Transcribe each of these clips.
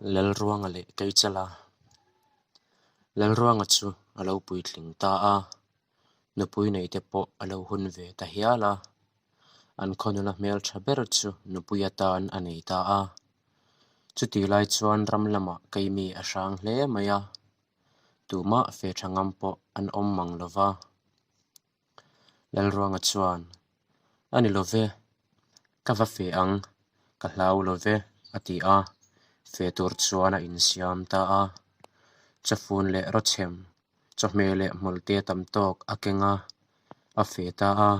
Lalruanga leh Keichala. Lalruanga chu a lo puitling ta a, nupui neite pawh a lo hun ve ta hial a. An khaw nula hmeltha ber chu nupui atan a nei ta a. Chutih lai chuan ram lamah keimi a hrang hle mai a, tumah fe tha ngam pawh an awm mang lo va. Lalruanga chuan, A ni lo ve, ka va fe ang, ka hlau lo ve, a ti a, fe tur chuan a insiam ta a. Chawfun leh rawchhem, chawhmeh leh hmawlhte tam tawk a keng a, a fe ta a.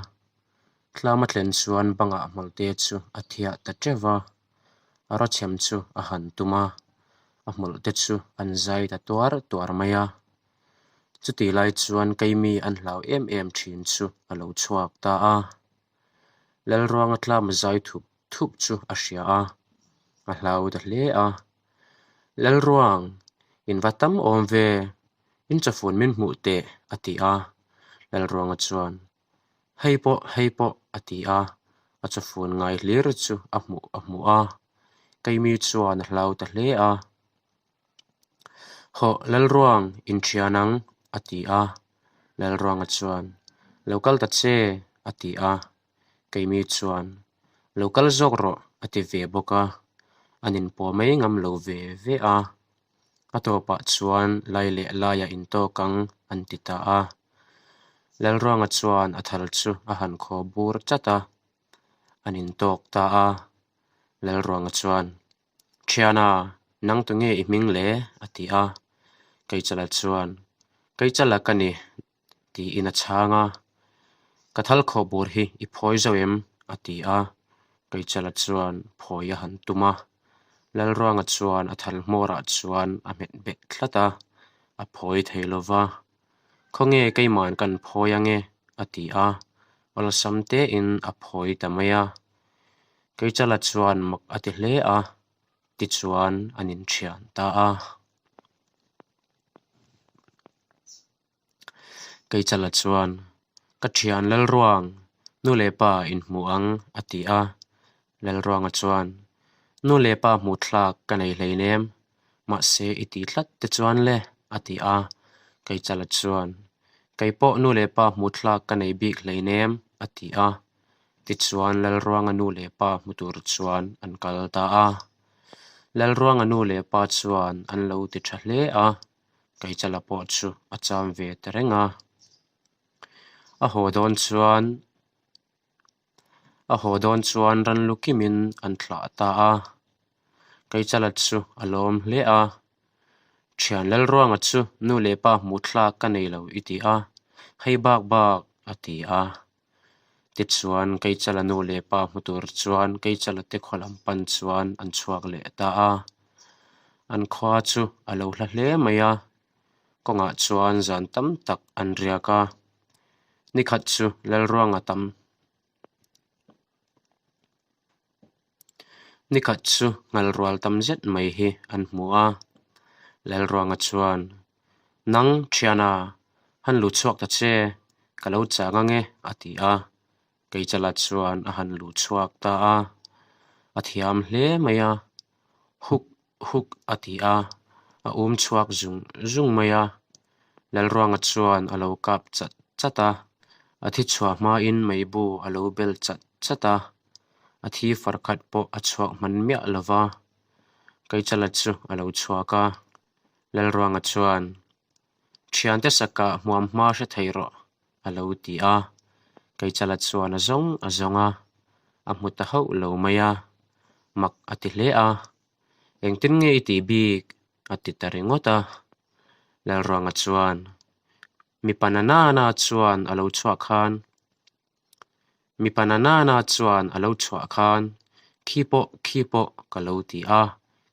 Tlama thlen chuan bangah hmawlhte chu a thiah ta teuh va, a rawchhem chu a han tum a, a hmawlhte chu an zai ta tuar tuar mai a. Chutih lai chuan keimi an hlau em em thin chu a lo chhuak ta a. Lalruanga tlama zai thup thup chu a hria a, a hlau ta hle a. Lalruang, in va tam awm ve, in chawfun min hmuh teh, a ti a. Lalruanga chuan, Hei pawh, hei pawh, a ti a, a chawfun ngai hlir chu a hmuh a hmuh a. Keimi chuan a hlau ta hle a. Hawh, Lalruang, inthian ang, a ti a. Lalruanga chuan, Lo kal ta che, a ti a. Keimi chuan, Lo kal zawk rawh, a ti ve bawk a. An inpawh mai ngam lo ve ve a. A tawpah chuan lai leh laiah intawk ang, an ti ta a. Lalruanga chuan a thal chu a han khaw bur chat a. An intawk ta a. Lalruanga chuan, Thiana, nang tu nge i hming le? a ti a. Keichala chuan, Keichala ka ni, tiin a chhang a. Ka thal khawh bur hi i phawi zo em? a ti a. Keichala chuan phawi a han tum a. Lalruanga chuan a thal hmawrah chuan a hmet bet tlat a, a phawi thei lo va. Khawnge keima'n kan phawi ange? a ti a. Awlsam tein a phawi ta mai a. Keichala chuan mak a ti hle a, tichuan an inthian ta a. Keichala chuan, Ka thian Lalruang, nu leh pa inhmuh ang, a ti a. Lalruanga chuan, Nu leh pa hmuh thlak ka nei hleinem, mahse i ti tlat te chuan le, a ti a. Keichala chuan, Kei pawh nu leh pa hmuh thlak ka nei bik hleinem, a ti a. Tichuan Lalruanga nu leh pa hmu tur chuan an kal ta a. Lalruanga nu leh pa chuan an lo ti tha hle a, Keichala pawh chu a cham ve ta reng a. A haw dawn chuan a haw dawn chuan ran lu kimin an thlah ta a. Keichala chu a lawm hle a, Thian Lalruanga chu nu leh pa hmuh thlak ka nei lo i ti a, hei bak bak a ti a. Tichuan, Keichala nu leh pa hmu tur chuan Keichala te khaw lam pan chuan an chhuak leh ta a. An khua chu a lo hla hle mai a, kawngah chuan zan tam tak an riak a. Nikhat chu Lalruanga tam Nikhat chu ngalrual tam zet mai hi an hmu a. Lalruanga chuan, Nang thiana, han lu chhuak ta che, ka lo chang ange, a ti a. Keichala chuan a han lu chhuak ta a, a thiam hle mai a, huk huk a ti a, a um chhuak zung zung mai a. Lalruanga chuan a lo kap chat chat a, a thi chhuah hmain meibu a lo bel chat chat a, a thi far khat pawh a chhuak hman miah lo va. Keichala chu a lo chhuak a, Lalruanga chuan, Thiante sakah hmuam hma hre thei rawh, a lo ti a. Keichala chuan a zawng a zawng a, a hmu ta hauh lo mai a, mak a ti hle a. Engtin nge i tih bik? a ti ta ringawt a. Lalruanga chuan, Mipa na nana chuan a lo chhuah khan, Mipa na nana chuan a lo chhuah khan, khi pawh khi pawh ka lo ti a,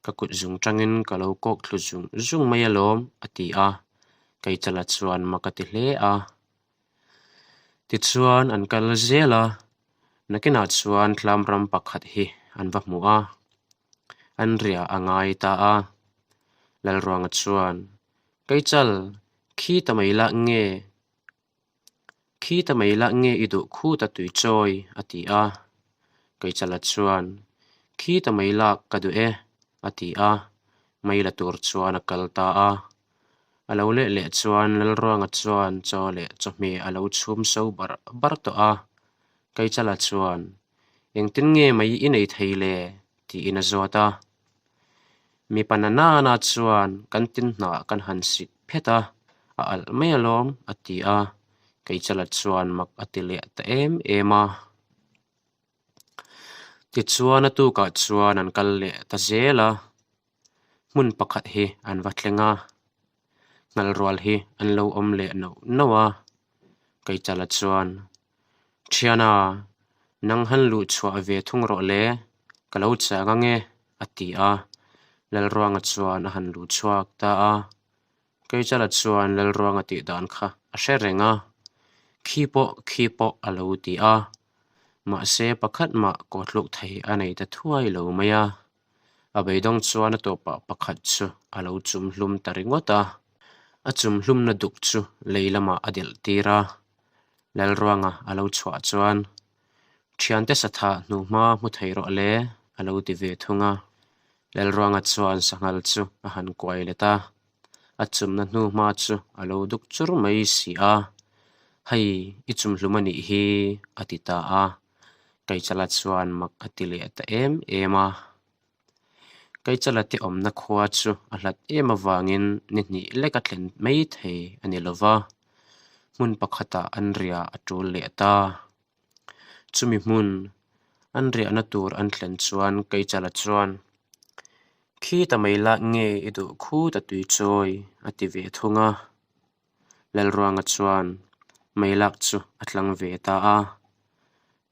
ka kut zung tangin ka lo kawk thlu zung zung mai alawm, a ti a. Keichala chuan mak a ti hle a. Tichuan an kal zel a, nakinah chuan tlam ram pakhat hi an va hmu a, an riah a ngai ta a. Lalruanga chuan, Keichal, khi ta mai lah nge? Khi ta mai lah nge i duh khut a tui chawi? a ti a. Keichala chuan, Khi ta mai lak ka duh e, a ti a. Mai la tur chuan a kal ta a. A lo leh leh chuan Lalruanga chuan chaw leh chawhmeh a lo chhum so bar bar tawh a. Keichala chuan, Engtin nge mai i nei thei le? tiin a zawt a. Mipa na nana chuan kan tin hnah kan han sik phet a, a alh mai alawm, a ti a. Keichala chuan mak a ti leh ta em em a. Tichuan a tukah chuan an kal leh ta zel a, hmun pakhat hi an va thleng a, nghalrual hi an lo awm leh nauh nauh a. Keichala chuan, Thiana, nang han luh chhuah ve thung rawh le, ka lo chang ange, a ti a. Lalruanga chuan a han luh chhuak ta a. Keichala chuan Lalruanga tih dan kha a hre reng a, khi pawh khi pawh a lo ti a. Mahse pakhat mah kawthluk thei a nei ta thuai lo mai a. A beidawng chuan a tawpah pakhat chu a lo chum hlum ta ringawt a. A chum hlumna duk chu lei lamah a delh tir a. Lalruanga a lo chhuah chuan, Thiante satha hnuhma hmu thei rawh le, a lo ti ve thung a. Lalruanga chuan sanghal chu a han kuai let a, a chumna hnu hma chu a lo duk chur mai si a, Hei, i chumhlum a nih hi, a ti ta a. Keichala chuan mak a ti leh ta em em a. Keichala te awmna khua chu a hlat em avangin ni hnih lek a thlen mai thei a ni lo va, hmun pakhatah an riah a tul leh ta. Chumi hmun an riahna tur an thlen chuan Keichala chuan, Khi ta mai lah nge i duh khut a tui chawi? a ti ve thung a. Lalruanga chuan mei lak chu a tlang ve ta a.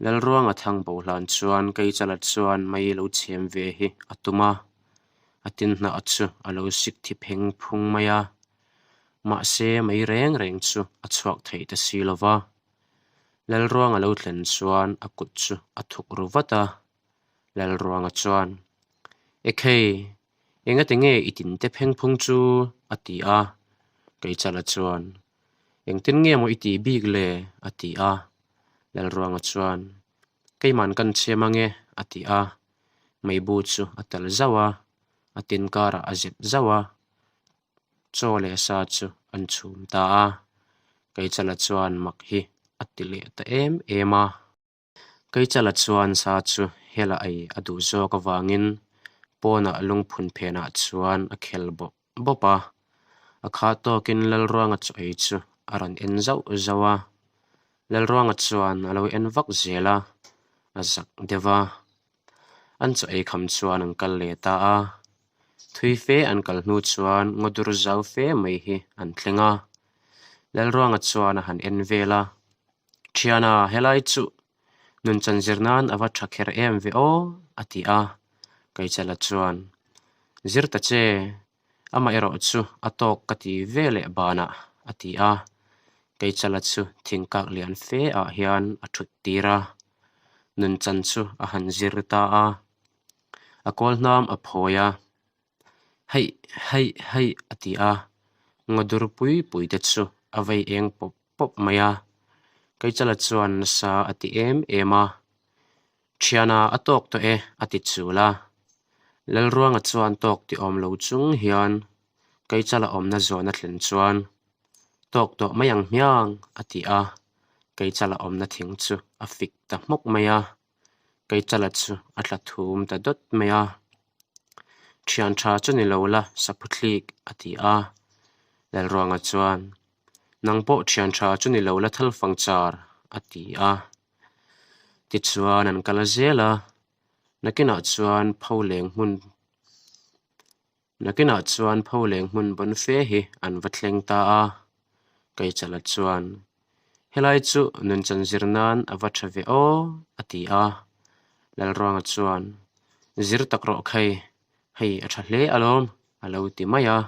Lalruanga thang bo hlan chuan Keichala chuan mei lo chhem ve hi a tum a, a tin hnah chu a lo sik thi pheng phung mai a. Mahse mei reng reng chu a chhuak thei ta si lo va. Lalruanga lo thlen chuan a kut chu a thuk ru vat a, Lalruanga chuan, Ekhei, engati nge i tinte pheng phung chu? a ti a. Keichala chuan, Engtin nge maw i tih bik le? a ti a. Lalruanga chuan, Keiman kan chhem ange, a ti a. Meibu chu a tal zauh a, a tin karah a zep zauh a. Chaw leh sa chu an chhum ta a, Keichala chuan mak hi a ti leh ta em em a. Keichala chuan sa chu hela ei a duh zawk avangin pawnah lungphun phenah chuan a khel bawp bawp a, a khah tawkin Lalruanga chaw ei chu a rawn en zauh zauh a. Lalruanga chuan a lo en vak zel a, a zak deuh a. An chaw ei kham chuan an kal leh ta a, thui fe an kal hnu chuan ngaw dur zau fe mai hi an thleng a. Lalruanga chuan a han en vel a, Thiana, helai chu nunchan zir nan a va tha kher em ve aw, a ti a. Keichala chuan, Zir ta che, amaherawh chu a tawk ka ti ve leh banah, a ti a. Keichala chu thingkak lian fe ah hian a thut tir a. Nunchan chu a han zir ta a, a kawl hnam a phawi a, Heih, heih, heih a ti a, ngaw dur pui pui te chu a vei eng pawp pawp mai a. Keichala chuan nasa a ti em em a, Thiana a tawk tawh e a ti chul a. Lalruanga chuan tawk ti awm lo chung hian Keichala awmna zawn a thlen chuan, Tawk tawh mai ang hmiang a ti a, Keichala awmna thing chu a fik ta hmawk mai a, Keichala chu a tla thum ta dawt mai a. Thian tha chu ni lo la Saphuthlik a ti a. Lalruanga chuan, Nang pawh thian tha chu ni lo la Thalfang char a ti a. Tichuan an kal zel a, nakinah chuan pholeng hmun Nakinah chuan pholeng hmun bawn fe hi an va thleng ta a, Keichala chuan, Helai chu nunchan zir nan a va tha ve aw, a ti a. Lalruanga chuan, Zir tak rawh khai, hei a tha hle alawm, a lo ti mai a.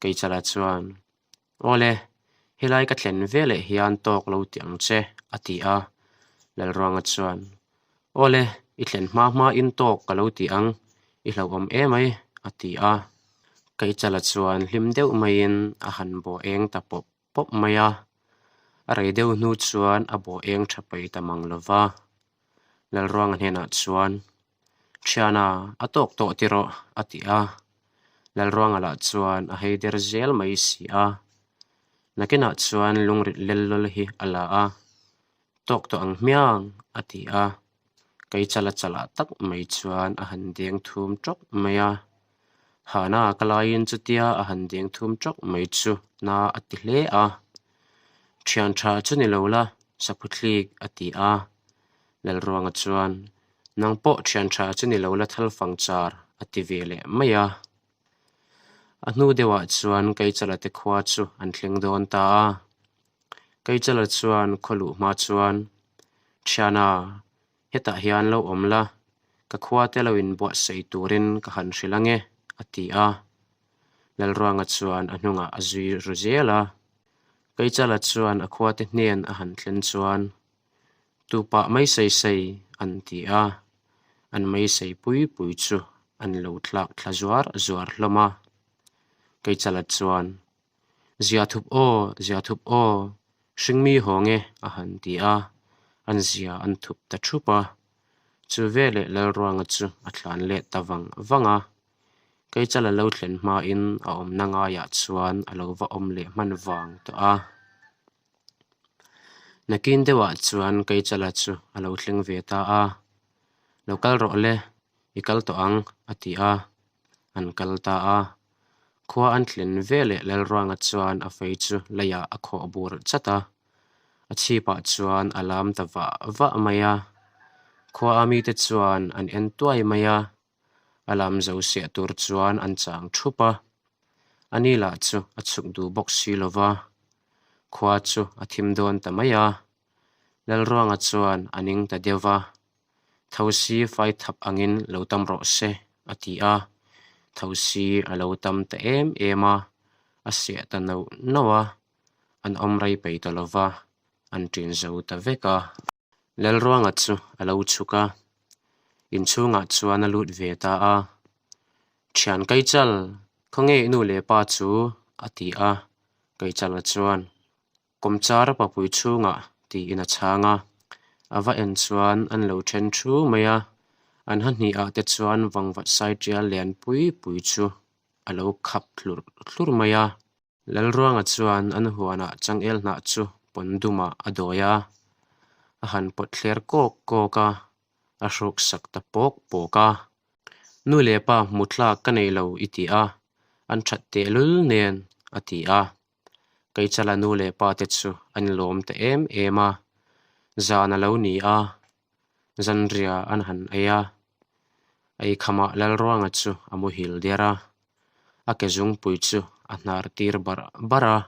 Keichala chuan, Awle, helai ka thlen veleh hian tawk lo ti ang che, a ti a. Lalruanga chuan, Awle, i thlen hma hmain tawk ka lo ti ang, i hlauhawm emai, a ti a. Keichala chuan hlim deuh maiin a han bawh eng ta pawp pawp mai a. A rei deuh hnu chuan a bawh eng tha paih ta mang lo va. Lalruanga hnenah chuan, Thiana, a tawk tawh ti rawh, a ti a. Lalruanga lah chuan a hei der zel mai si a. Nakinah chuan lungrit lel lawl hi a la a, Tawk tawh ang hmiang, a ti a. Keichala chalah tak mai chuan a han deng thum tawk mai a. Hana ka laiin chutia a han deng thum tawk mai chu na a ti hle a. Thian tha chu ni lo la, Saphuthlik, a ti a. Lalruanga chuan, Nang pawh thian tha chu ni lo la thalfang char, a ti ve leh mai a. A hnu deuhah chuan Keichala te khua chu an thleng dawn ta a. Keichala chuan khaw luh hma chuan, Thiana, hetah hian lo awm la, ka khua te lo inbuatsaih turin ka han hrilh ange, a ti a. Lalruanga chuan a hnungah a zui ru zel a. Keichala chuan a khua te hnen a han thlen chuan, Tupah mai sei sei, an ti a. An mai sei pui pui chu an lo thlak thla zuar zuar hlawm a. Keichala chuan, Zia thup aw, zia thup aw, hringmi haw nge a han ti a, an zia an thup ta thup a. Chu veleh Lalruanga chu a tlan let ta vang vang a. Keichala lo thlen hmain a awmna ngaiah chuan a lo va awm leh hman vang tawh a. Nakin deuhah chuan Keichala chu a lo thleng ve ta a, Lo kal rawh le, i kal tawh ang, a ti a. An kal ta a. Khua an thlen veleh Lalruanga chuan a fei chu leiah a khawh bur chat a, a chhipah chuan a lam ta vah vah mai a. Khua a mite chuan an en tuai mai a, a lam zo siah tur chuan an chang thup a. Ani lah chu a chhuk duh bawk si lo va, khua chu a thim dawn ta mai a. Lalruanga chuan a ning ta deuh va, Thosi fai thap angin lo tam rawh se, a ti a. Thosi a lo tam ta em em a, a siah ta nauh nauh a, an awm rei peih ta lo va, an ṭin zo ta vek a. Lalruanga chu a lo chhuk a, inchhungah chuan a lut ve ta a. Thian Keichal, khawnge i nu leh pa chu? a ti a. Keichala chuan, Kawmchar papui chhungah tiin a chhang a, a va en chuan an lo then thu mai a, an ha hnihah te chuan vangvat sai tial lian pui pui chu a lo khap thlurh thlurh mai a. Lalruanga chuan an huanah changel hnah chu pawn dumah a dawi a, a han pawt thler kawk kawk a, a hruk sak ta pawk pawk a. Nu leh pa hmu thlak ka nei lo i ti a, an that tehlul nen a ti a. Keichala nu leh pa te chu an lawm ta em em a, zan a lo ni a, zanriah an han ei a, eikhamah Lalruanga chu a muhil der a, a ke zungpui chu a hnar tir barh barh a,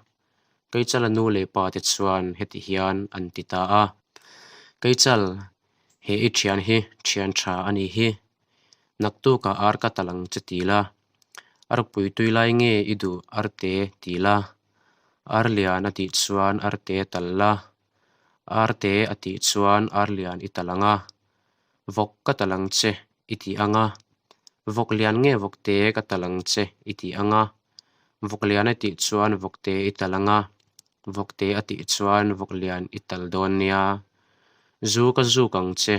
Keichala nu leh pa te chuan heti hian an ti ta a, Keichal, he i thian hi thian tha a nih hi, naktukah ar ka tal ang che ti la, Arpui tui lai nge i duh arte ti la, ar lian a tih chuan arte tal la, arte a tih chuan ar lian i tal ang a, vawk ka tal ang che i ti ang a, vawk lian nge vawkte ka tal ang che i ti ang a, vawk lian a tih chuan vawkte i tal ang a, vawkte a tih chuan vawk lian i tal dawn nia, zu ka zuk ang che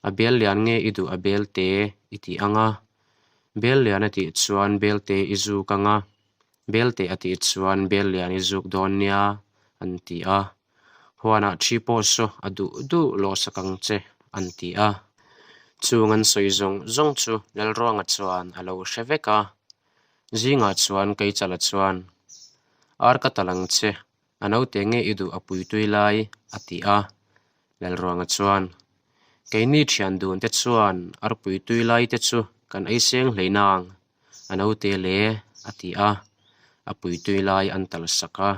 A bel lian nge i duh a belte i tih ang a, bel lian a tih chuan belte i zuk ang a, belte a tih chuan bel lian i zuk dawn nia an ti a. Huanah thi pawh saw a duh duh lawhsak ang che an ti a. Chung an sawi zawng zawng chu Lalruanga chuan a lo hre vek a. Zingah chuan Keichala chuan, Ar ka tal ang che, A naute nge i duh a pui tui lai? a ti a. Lalruanga chuan, Keini thian dun te chuan arpui tui lai te chu kan ei seng hlei nang, a naute le, a ti a. A pui tui lai an tal sak a.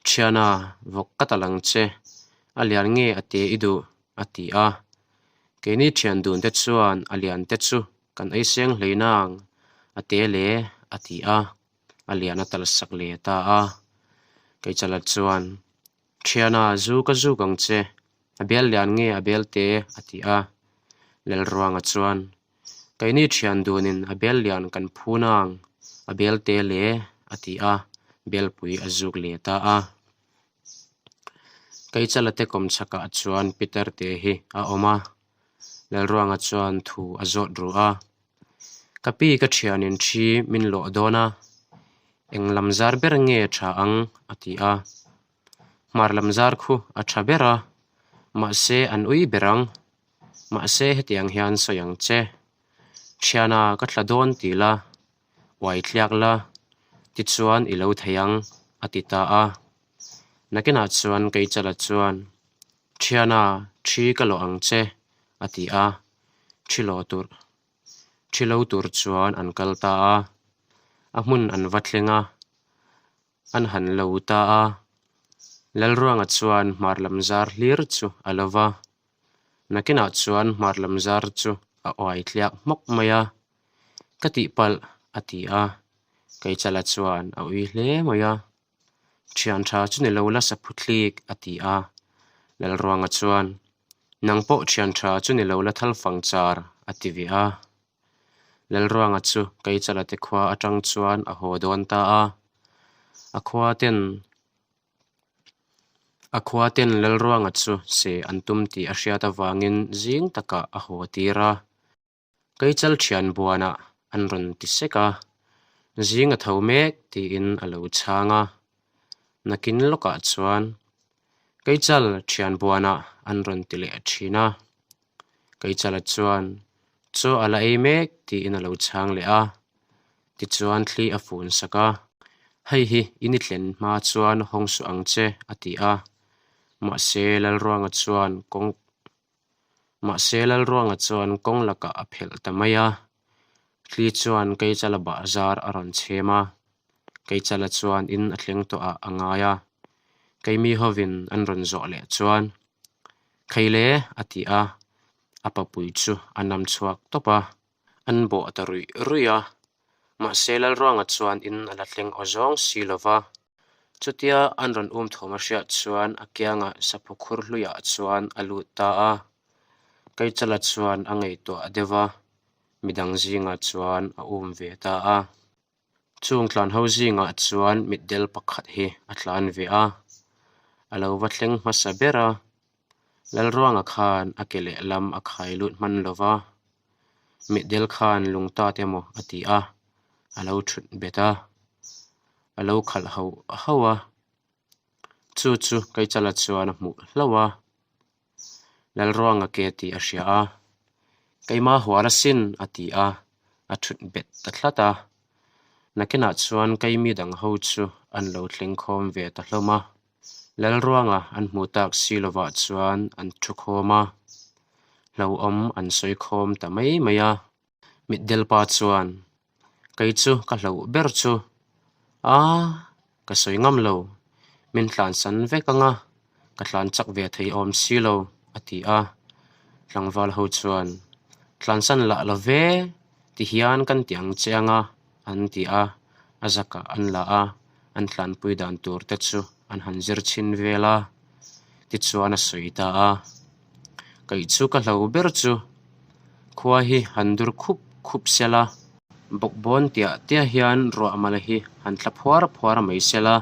Thiana, vawk ka tal ang che, a lian nge a te i duh? a ti a. Keini thian dun te chuan a lian te chu kan ei seng hlei nang, a te le, a ti a. a lian a tal sak leh ta a. Keichala chuan, Thiana, zu ka zuk ang che, a bel lian nge a bel te? a ti a. Lalruanga chuan, Keini thian dunin a bel lian kan phu nang, a bel te le, a ti a, belpui a zuk leh ta a. Keichala te kawm chhakah chuan Peter te hi a awm a, Lalruanga chuan thu a zawt ru a. Ka pi ka thianin thi min lawh dawn a, eng lam zar ber nge tha ang? a ti a. Hmar lam zar khu a tha ber a, mahse an ui ber ang. Mahse hetiang hian sawi ang che. Thiana ka thla dawn ti la, uai tliak la, tichuan i lo thei ang, a ti ta a. Nakinah chuan Keichala chuan, Thiana, thi ka lawh ang che, a ti a, thi lawh tur thi lo tur chuan an kal ta a, a hmun an va thleng a, an han lo ta a. Lalruanga chuan hmar lam zar hlir chu a lo va, nakinah chuan hmar lam zar chu a uai tliak hmawk mai a, Ka tihpalh, a ti a, Keichala chuan a ui hle mai a. Thian tha chu ni lo la saphu thlik, a ti a. Lalruanga chuan, Nang pawh thian tha chu ni lo la thal fang char, a ti ve a. Lalruanga chu Keichala te khua atang chuan a haw dawn ta a. A khua ten A khua ten Lalruanga chu se an tum tih a hriat avangin zing takah a haw tir a. Keichal thian buanah an rawn ti sek a, zing a tho mek tiin a lo chhang a. Nakin lawkah chuan Keichal thian buanah an rawn ti leh thin a. Keichala chuan chaw a la ei mek tiin a lo chhang leh a, tichuan thli a fun sak a. Hei hi i ni thlen hma chuan hawng suh ang che a ti a, mahse Lalruanga chuan kawng Mahse Lalruanga chuan kawng lakah a phelh ta mai a, thli chuan Keichala bahzar a rawn chhem a, Keichala chuan in a thleng tawh ah a ngai a, Keimi hovin an rawn zawh leh chuan, Kheile a ti a, a papui chu a nam chhuak tawp a. An bawh ta ruih ruih a, mahse Lalruanga chuan in a la thleng aw zawng si lo va. Chutia an rawn um thawm a hriat chuan a kiangah saphu khur hluiah chuan a lut ta a. Keichala chuan a ngaihtuah deuh va, midang zingah chuan a um ve ta a. Chung tlan ho zingah chuan mitdel pakhat hi a tlan ve a, a lo va thleng hmasa ber a. Lalruanga khan a ke lehlam a khai lut hman lo va, mitdel khan lungtat emaw a ti a, a lo thut bet a, a lo khalh hauh hauh a. Chu chu Keichala chuan a hmuh hlauh a, Lalruanga ke tih a hria a, Keimah hual asin a ti a, a thut bet ta tlat a. Nakinah chuan Keimi dang ho chu an lo thleng khawm ve ta hlawm a. Lalruanga an hmuh tak si lovah chuan an thu khawm a, hlauhawm an sawi khawm ta mai mai a. Mitdelpa chuan, Kei chu ka hlauh ber chu, A, ka sawi ngam lo, min tlansan vek ang a, ka tlan chak ve thei awm si lo, a ti a. Tlangval ho chuan, Tlansan lah lo ve, ti hian kan ti ang che ang a, an ti a, a zakah an la a, an tlanpui dan tur te chu an han zir chhin vel a, tichuan a sawi ta a. Kaih chu ka hlo ber chu khua hi han dur khup khup sela, bawkbawn tiah tiah hian ruah mal hi han tla phuar phuar mai sela,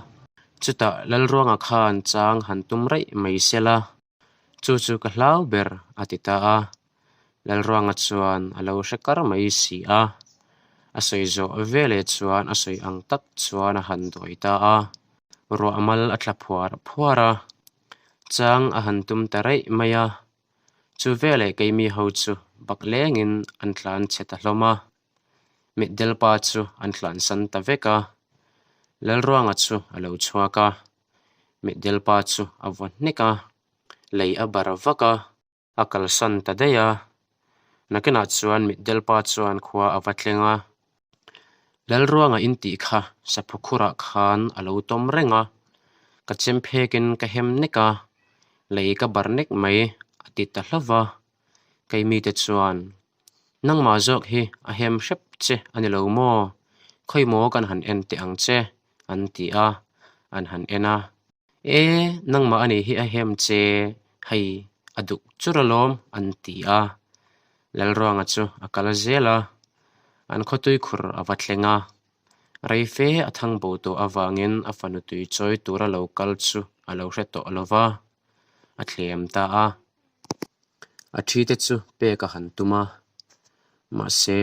chutah Lalruanga khan chang han tum raih mai sela, chu chu ka hlau ber a ti ta a. Lalruanga chuan a lo hre kar mai si a, a sawi zawh veleh chuan a sawi ang tak chuan a han dawi ta a, ruah mal a tla phuar phuar a. Chang a han tum ta raih mai a, chu veleh keimi ho chu bak lengin an tlan chhe ta hlawm a, Mitdelpa chu an tlansan ta vek a, Lalruanga chu a lo chhuak a, Mitdelpa chu a vaw hnek a, lei a bar vak a. A kalsan ta daih a, nakinah chuan Mitdelpa chuan khua a va thleng a. Lalruanga intih kha saphu khurah khan a lo tawm reng a, ka chem phekin ka hem nek a, lei ka bar nek mai a ti ta hlauh va. Keimite chuan, Nangmah zawk hi a hem hrep che a ni lo maw? Khawimaw kan han en teh ang che an ti a, an han en a. E, nangmah a nih hi a hem che, hei a duk chur alawm an ti a. Lalruanga chu a kal zel a, an khawtui khur a va thleng a. Reife a thang bo tawh avangin a fanu tui chawi tura lo kal chu a lo hre tawh lo va, a thlem ta a. A thi te chu pek a han tum a, mahse.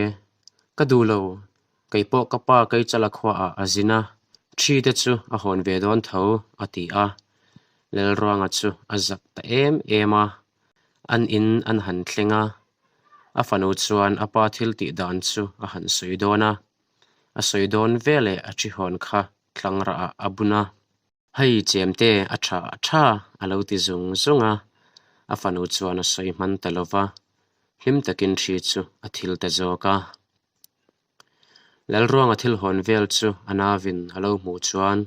Ka duh lo, kei pawh ka pa Keichala khuaah a zin a, ṭhi te chu a hawn ve dawn tho, a ti a. Lalruanga chu a zak ta em em a, an in an han thleng a. A fanu chuan a pa thil tih dan chu a han sawi dawn a, a sawi dawn veleh a ṭhi hawn kha tlangrah ah a bun a. Hei chemte a tha a tha a lo ti zung zung a, a fanu chuan a sawi hman ta lo va, hlim takin hri chu a thil ta zawk a. Lalruanga thil hawn vel chu a navin a lo hmuh chuan,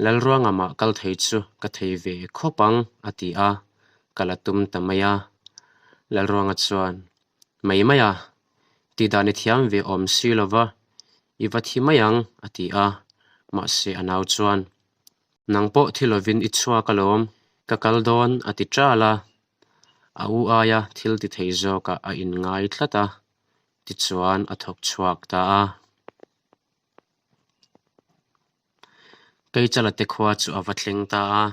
Lalruanga mah kal thei chu ka thei ve khawp ang a ti a, ka la tum ta mai a. Lalruanga chuan, Mai mai a, tihdan i thiam ve awm si lo va, i va thi mai ang, a ti a. Mahse a nau chuan, Nang pawh thi lovin i chhuak alawm, ka kal dawn, a ti ṭal a. A u aia thil ti thei zawkah a inngai tlat a, tichuan a thawk chhuak ta a. Keichala te khua chu a va thleng ta a,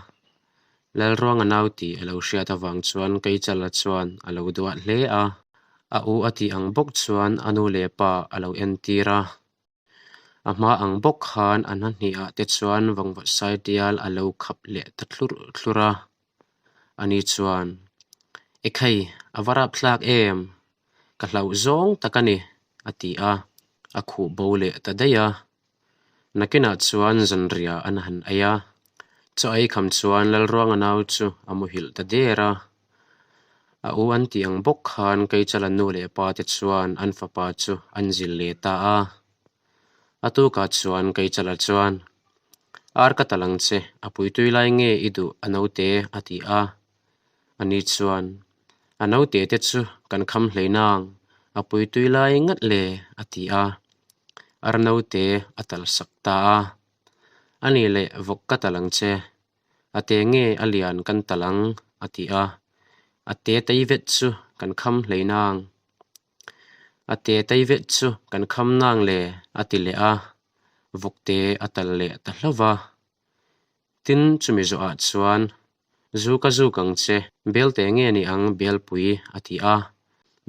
Lalruanga nau tih a lo hriat avang chuan Keichala chuan a lo duah hle a, a u a tih ang bawk chuan a nu leh pa a lo entir a. A hma ang bawk khan a hnahnih-ah te chuan vangvat saitial a lo khap leh ta thlurh thlurh a. Ani chuan, Ekhei, a va rapthlak em? Ka hlauh zawng tak a ni, a ti a, a khuh bo leh ta daih a. Nakinah chuan zanriah an han ei a, chaw ei kham chuan Lalruanga nau chu a muhilh ta der a. A u an tih ang bawk khan Keichala nu leh pa te chuan an fapa chu an zil leh ta a. A tukah chuan Keichala chuan, Ar ka tal ang che, a puitui lai nge i duh a naute? a ti a. Ani chuan, A naute te chu kan kham hlei nang, a puitui lai ngat le, a ti a. Ar naute a tal sak ta a. Ani leh vawk ka tal ang che, a te nge a lian kan tal ang, a ti a. A te tei vet chu kan kham hlei nang. A te tei vet chu kan kham nang le, a ti leh a. Vawk te a tal leh ta hlauh va. Tin, chumi zawhah chuan Zu ka zuk ang che, Belte nge ni ang Belpui a ti a.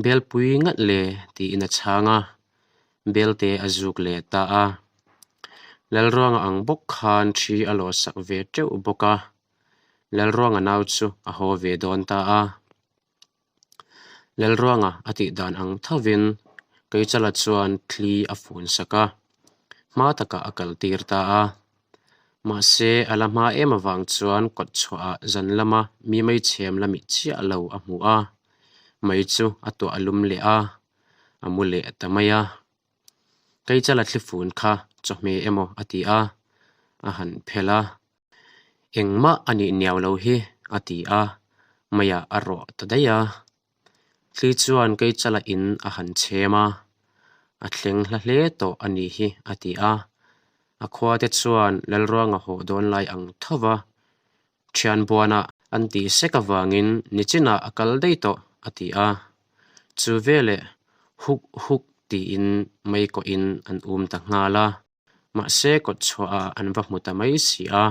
Belpui ngat le tiin a chhang a, Belte a zuk leh ta a. Lalruanga ang bawk khan thi a lawhsak ve teuh bawk a, Lalruanga nau chu a haw ve dawn ta a. Lalruanga a tih dan ang thovin Keichala chuan thli a fun sak a, hma takah a kal tir ta a. Mahse, a la hma em avang chuan kawt chhuahah zan lama mi meichhem la mih chiah lo a hmu a, mei chu a tuah lum leh a, a mu leh ta mai a. Keichala thli fun kha chawhmeh emaw a ti a, a han phelh a. Engmah a nih niau lo hi, a ti a, meiah a rawh ta daih a. Thli chuan Keichala in a han chhem a, a thleng hla hle tawh a nih hi, a ti a. A khua te chuan Lalruanga haw dawn lai ang tho va, Thianbuanah an tih sek avangin nichinah a kal daih tawh, a ti a. Chu veleh huk huk tiin mei kawhin an um ta nghal a. Mahse kawt chhuahah an va hmu ta mai si a,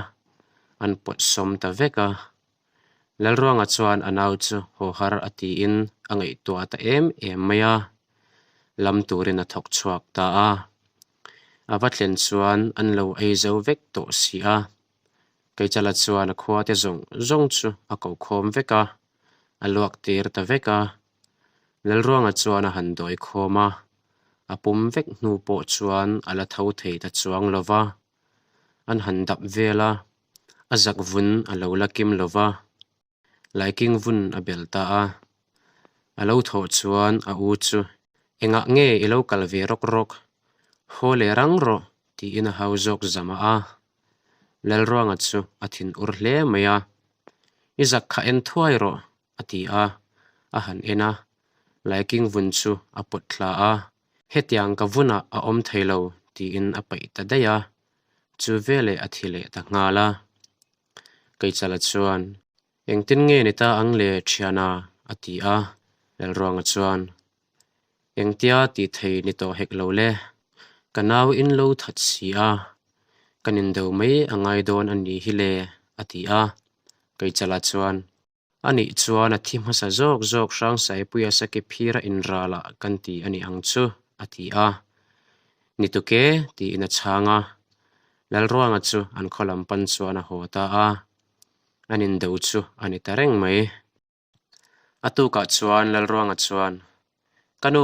an pawt sawm ta vek a. Lalruanga chuan a nau chu haw har a tiin a ngaihtuah ta em em mai a, lam turin a thawk chhuak ta a. A va thlen chuan an lo ei zo vek tawh si a. Keichala chuan a khua te zawng zawng chu a ko khawm vek a, a luak tir ta vek a. Lalruanga chuan a han dawi khawm a, a pum vek hnu pawh chuan a la tho thei ta chuang lo va. An han dap vel a, a zak vun a lo la kim lo va, laiking vun a bel ta a. A lo thawh chuan a u chu, Engah nge i lo kal ve rawk rawk? Haw leh rang rawh, tiin a hau zawk zamah a. Lalruanga chu a thin ur hle mai a, I zak kha en thuai rawh, a ti a, a han en a, Laiking vun chu a pawt thla a, hetiang ka vunah a awm thei lo tiin a paih ta daih a, chu veleh a thi leh ta nghal a. Keichala chuan, Engtin nge ni ta ang le thiana? a ti a, Lalruanga chuan, Engtia tih thei ni tawh hek lo le, ka nau in lo that si a, kan indo mai a ngai dawn a nih hi le, a ti a. Keichala chuan, A nih chuan a thi hmasa zawk zawk Hrangsaipuia saki phira inralah kan ti a ni ang chu. a ti a. Ni tuk e, tiin a chhang a. Lalruanga chu an khaw lam pan chuan a haw ta a. An indo chu a ni ta reng mai. A tukah chuan Lalruanga chuan, Ka nu,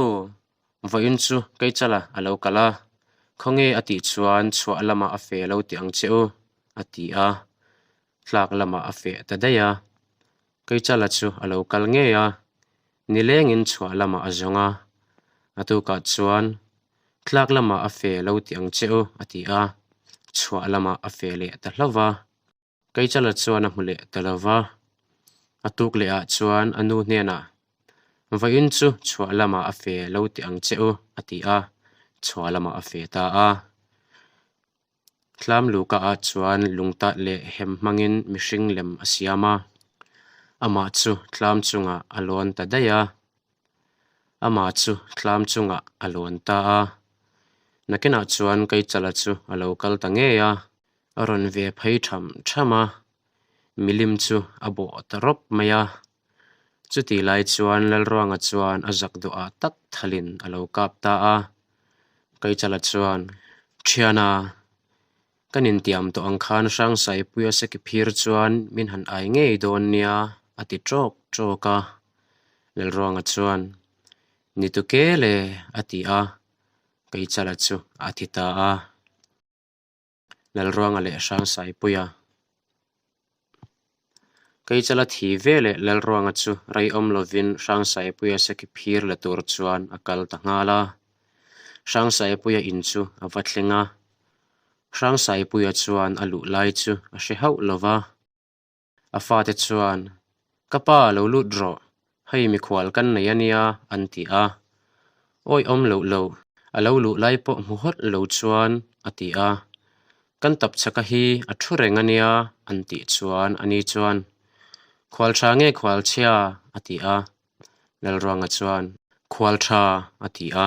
vawiin chu Keichala a lo kal a, khawnge a tih chuan chhuah lamah a fe lo ti ang che u, a ti a. Tlak lamah a feh ta daih a. Keichala chu a lo kal ngei a, nilengin chhuah lamah a zawng a. A tukah chuan, Tlak lamah a fe lo ti ang che u, a ti a. Chhuah lamah a fe leh ta hlauh va. Keichala chuan a hmu leh ta lo va, a tuk leh ah chuan a nu hnenah, Vawiin chu chhuah lamah a fe lo ti ang che u, a ti a, chhuah lamah a fe ta a. Tlam luka ah chuan lungtat leh hem hmangin mihring lem a siam a, amah chu tlam chungah a lawn ta daih a. Amah chu tlam chungah a lawn ta a. Nakinah chuan Keichala chu a lo kal ta ngei a. A rawn ve phei tham tham a, milim chu a bawh ta rawp mai a. Chutih lai chuan Lalruanga chuan a zak duhah tak thalin a lo kap ta a. Keichala chuan, Thiana, kan intiam tawh ang khan Hrangsaipuia seki phir chuan min han ai ngei dawn nia, a ti tawk tawk a. Lalruanga chuan, Ni tu ke le, a ti a. Keichala chu a ti ta a. Lalruanga leh Hrangsaipuia. Keichala thi ve leh Lalruanga chu rei awm lovin Hrangsaipuia seki phir la tur chuan a kal ta nghal a. Hrangsaipuia in chu a va thleng a. Hrangsaipuia chuan a luh lai chu a hre hauh lo va. A fate chuan, Ka pa lo lut rawh, hei mikhual kan nei a nia, an ti a. Awi awm loh lo, a lo luh lai pawh hmu hawt lo chuan, a ti a. Kan tapchhaka hi a thu reng a nia, an tih chuan a ni chuan, Khual tha nge khual chhia? a ti a. Lalruanga chuan, Khual tha, a ti a.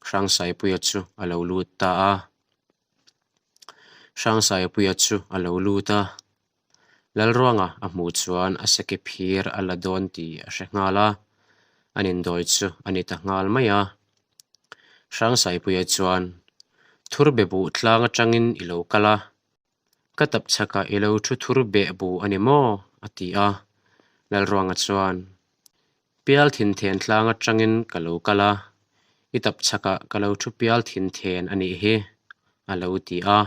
Hrangsaipuia chu a lo lut ta a. Hrangsaipuia chu a lo lut a. Lalruanga a hmuh chuan a seki phir a la dawn tih a hre nghal a, an indawi chu a ni ta nghal mai a. Hrangsaipuia chuan, Thur be buh tlang atangin i lo kal a, ka tapchhakah i lo thu thur beh buh a ni maw? a ti a. Lalruanga chuan, Pial thin then tlang atangin ka lo kal a, i tapchhakah ka lo thu pial thin then a nih hi, a lo ti a.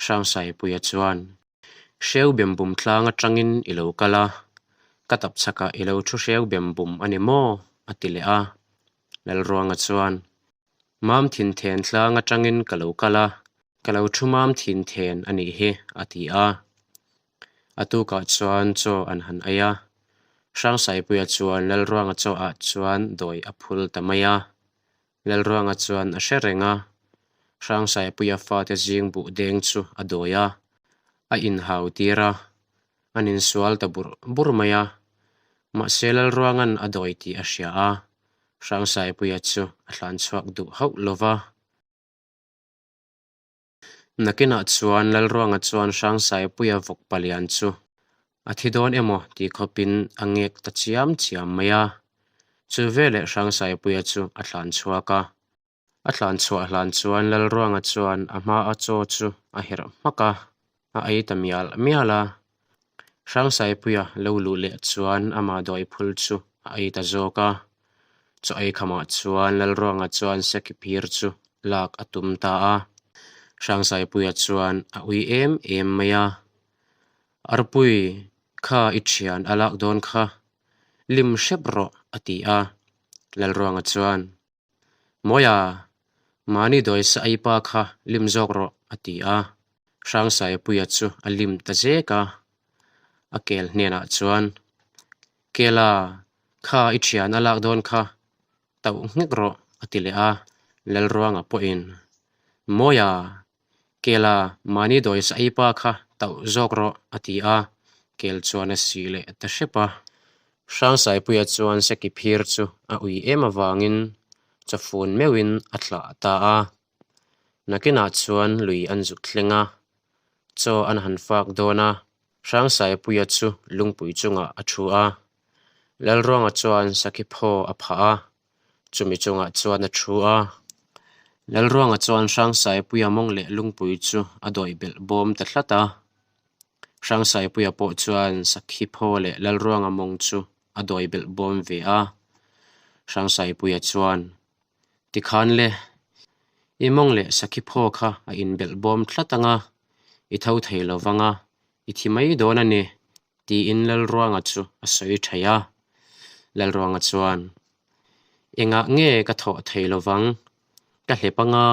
Hrangsaipuia chuan, Hreu bem bum tlang atangin i lo kal a, ka tapchhakah i lo thu hreu bem bum a ni maw? a ti leh a. Lalruanga chuan, Mam thin then tlang atangin ka lo kal a, ka lo thu mam thin then a nih hi, a ti a. A tukah chuan chaw an han ei a, Hrangsaipuia chuan Lalruanga chaw ah chuan dawi a phul ta mai a. Lalruanga chuan a hre reng a, Hrangsaipuia fate zing buh deng chu a dawi a, a inhau tir a, an insual ta burh burh mai a. Mahse Lalruanga'n a dawi tih a hria a, Hrangsaipuia chu a thlan chhuak duh hauh lo va. Nakinah chuan Lalruanga chuan Hrangsaipuia vawk palian chu a thi dawn emaw tih khawpin a ngek ta chiam chiam mai a. Chu veleh Hrangsaipuia chu a thlan chhuak a. A thlan chhuah hlan chuan Lalruanga chuan a hmaa chaw chu a herh hmak a, a ei ta mial mial a. Hrangsaipuia lo luh leh chuan amah dawiphul chu a ei ta zawk a. Chaw ei khamah chuan Lalruanga chuan seki phir chu lak a tum ta a. Hrangsaipuia chuan a ui em em mai a, Arpui, kha i thian a lak dawn kha, lim hrep rawh a ti a. Lalruanga chuan, Mawia, mahni dawisa ei pa kha lim zawk rawh, a ti a. Hrangsaipuia chu a lim ta zek a. A kel hnenah chuan, Kela, kha i thian a lak dawn kha, tauh nghek rawh, a ti leh a. Lalruanga pawhin, Mawia, Kela, mahni dawisa ei pa kha tauh zawk rawh, a ti a, kel chuan a sih leh ta hrep a. Hrangsaipuia chuan seki phir chu a ui em avangin chawfun meuhin a thlah ta a. Nakinah chuan lui an zuk thleng a, chaw an han fak dawn a, Hrangsaipuia chu lungpui chungah a thu a. Lalruanga chuan sakhi phaw a phah a. Chumi chungah chuan a thu a. Lalruanga chuan Hrangsaipuia mawng leh lungpui chu a dawih belh bawm ta tlat a. Hrangsaipuia pawh chuan Sakhi phaw leh Lalruanga mawng chu a dawi belh bawm ve a. Hrangsaipuia chuan, Tikhan le, i mawng leh Sakhi phaw kha a inbelh bawm tlat ang a, i tho thei lo vang a, i thi mai dawn a ni, tiin Lalruanga chu a sawi thaih a. Lalruanga chuan, Engah nge ka thawh thei lo vang? Ka hlep anga,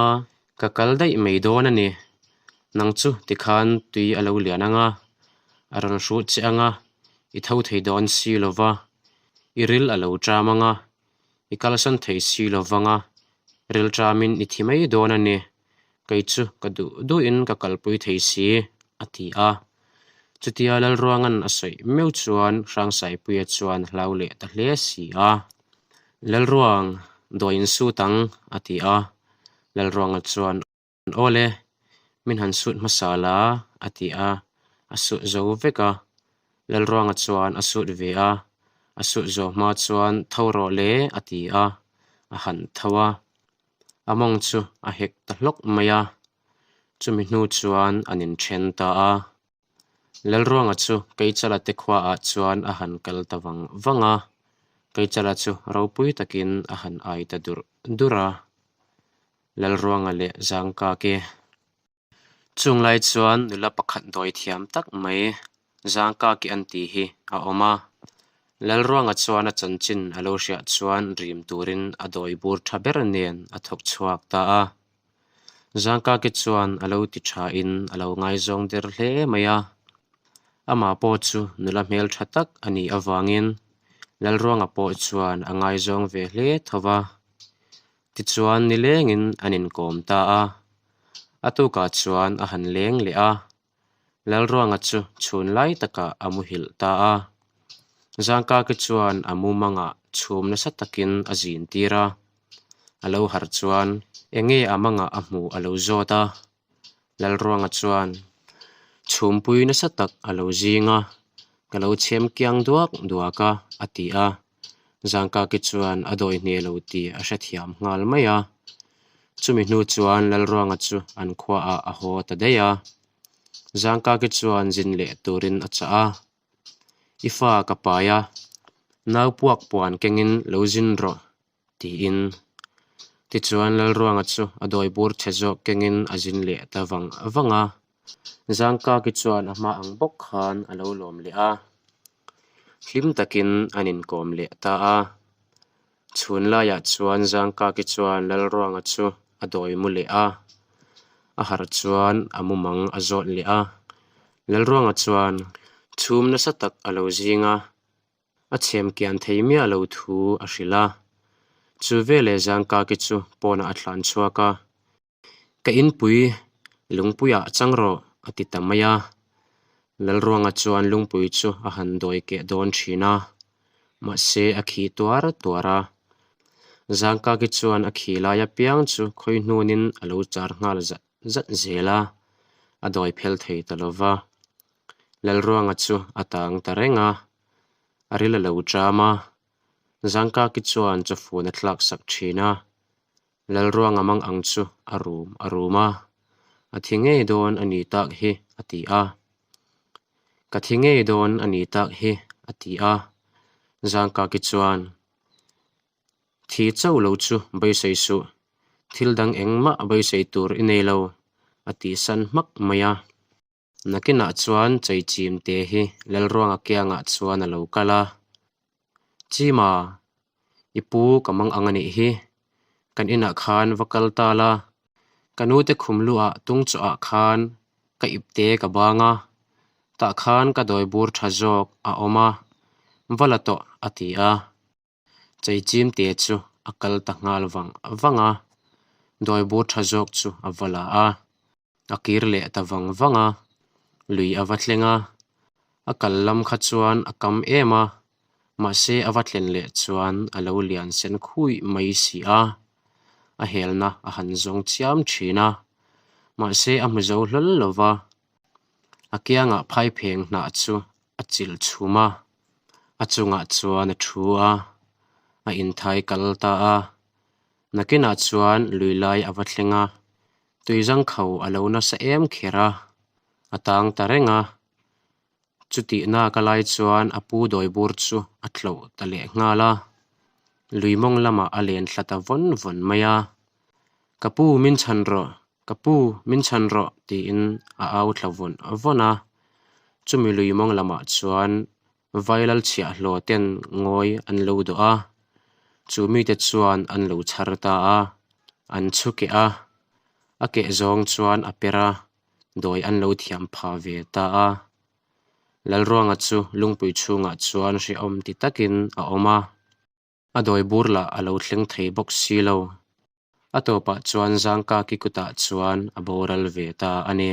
ka kal daih mai dawn a ni. Nang chu tikhan tui a lo lian anga, a rawn hruh che anga, i tho thei dawn si lo va, i ril a lo ṭam anga, i kalsan thei si lo vanga, ril ṭamin i thi mai dawn a ni. Kei chu ka duh duhin ka kalpui thei si, a ti a. Chutia Lalruanga'n a sawi meuh chuan Hrangsaipuia chuan hlau leh ta hle si a. Lalruang, dawi in sut ang, a ti a. Lalruanga chuan, Aw le, min han sut hmasa la, a ti a. A sut zo vek a. Lalruanga chuan a sut ve a. A sut zawh hma chuan, Tho rawh le, a ti a. A han tho a. A mawng chu a hek ta hlawk mai a, chumi hnu chuan an inthen ta a. Lalruanga chu Keichala te khuaah chuan a han kal ta vang vang a, Keichala chu ropui takin a han ai ta durh durh a. Lalruanga leh Zangkake. Chung lai chuan nula pakhat dawi thiam tak mai Zangkaki an tih hi a awm a. Lalruanga chuan a chanchin a lo hriah chuan rim turin a dawi bur tha ber nen a thawk chhuak ta a. Zangkaki chuan a lo ti thain a lo ngaizawng der hle mai a. Amah pawh chu nula hmel tha tak a nih avangin Lalruanga pawh chuan a ngaizawng ve hle tho va. Tichuan nilengin an inkawm ta a, a tukah chuan a han leng leh a, Lalruanga chu chhun lai takah a muhilh ta a. Zangkaki chuan a mumangah chhum nasa takin a zin tir a, a lo harh chuan enge a mangah a hmuh a lo zawt a, Lalruanga chuan chhumpui nasa tak a lo zing a, ka lo chhem kiang duak duak a, a ti a. Zangkaki chuan a dawi hne lo tih a hrethiam nghal mai a. Chumi hnu chuan Lalruanga chu an khuaah a haw ta daih a. Zangkaki chuan zin leh turin a chah a, I fa ka pai a, nau puak puan kengin lo zin rawh, tiin. Tichuan Lalruanga chu a dawi bur chhe zawk kengin a zin leh ta vang vang a. Zangkaki chuan a hma ang bawk khan a lo lawm leh a, hlim takin an inkawm leh ta a. Chhun laiah chuan Zangkaki chuan Lalruanga chu a dawi mu leh a, a harh chuan a mumang a zawt leh a. Lalruanga chuan chhum nasa tak a lo zing a, A chhem kian thei miah lo thu a hrilh a. Chu veleh Zangkaki chu pawnah a thlan chhuak a. Ka inpui lungpuiah chang rawh a ti ta mai a. Lalruanga chuan lungpui chu a han dawi keh dawn thin a. Mahse a khi tuar tuar a. Zangkaki chuan a khi lai apiang chu khawi hnunin a lo char nghal zat zat zel a, a dawi phel thei ta lo va. Lalruanga chu a tang ta reng a, a ril a lo ṭam a, Zangkaki chuan chawfun a thlak sak ṭhin a, Lalruanga mang ang chu a rum a rum a, a thi ngei dawn a ni tak hi a ti a. Ka thi ngei dawn a ni tak hi a ti a, Zangkaki chuan Thi chauh lo chu beisei suh, thil dang engmah beisei tur i nei lo, a tihsan hmak mai a. Nakinah chuan Cheichim te hi Lalruanga kiangah chuan a lo kal a, Chima, i pu ka mang ang a nih hi, kan inah khan va kal ta la, ka nute khum luhah tung chawhah khan ka ipte ka bang a, tah khan ka dawi bur tha zawk a awm a, va la tawh a ti a. Cheichim te chu a kal ta nghal vang vang a, dawi bur tha zawk chu a va la a, a kir leh ta vang vang a, lui a va thleng a, a kal lam kha chuan a kam em a, mahse a va thlen leh chuan a lo lian sen khuih mai si a, a helna a han zawng chiam thin a, mahse a hmu zo hlawl lo va, a kiangah phaipheng hnah chu a chilh chhum a, a chungah chuan a thu a, a inthai kal ta a. Nakinah chuan lui lai a va thleng a, tuizangkho a lo nasa em kher a, a tang ta reng a. Chutihna ka lai chuan a pu dawibur chu a tloh ta leh nghal a, lui mawng lamah a len thla ta vawn vawn mai a. Ka pu min chhan rawh, ka pu min chhan rawh tiin a au thla vawn vawn a. Chumi lui mawng lamah chuan Vailal chhiahhlawh ten ngawi an lo dawh a, chu mite chuan an lo chhar ta a, an chhu keh a, a keh zawng chuan a per a, dawi an lo thiam pha ve ta a. Lalruanga chu lungpui chhungah chuan hrehawm ti takin a awm a, a dawi bur lah a lo thleng thei bawk si lo. A tawpah chuan Zangkaki kutah chuan a boral ve ta a ni.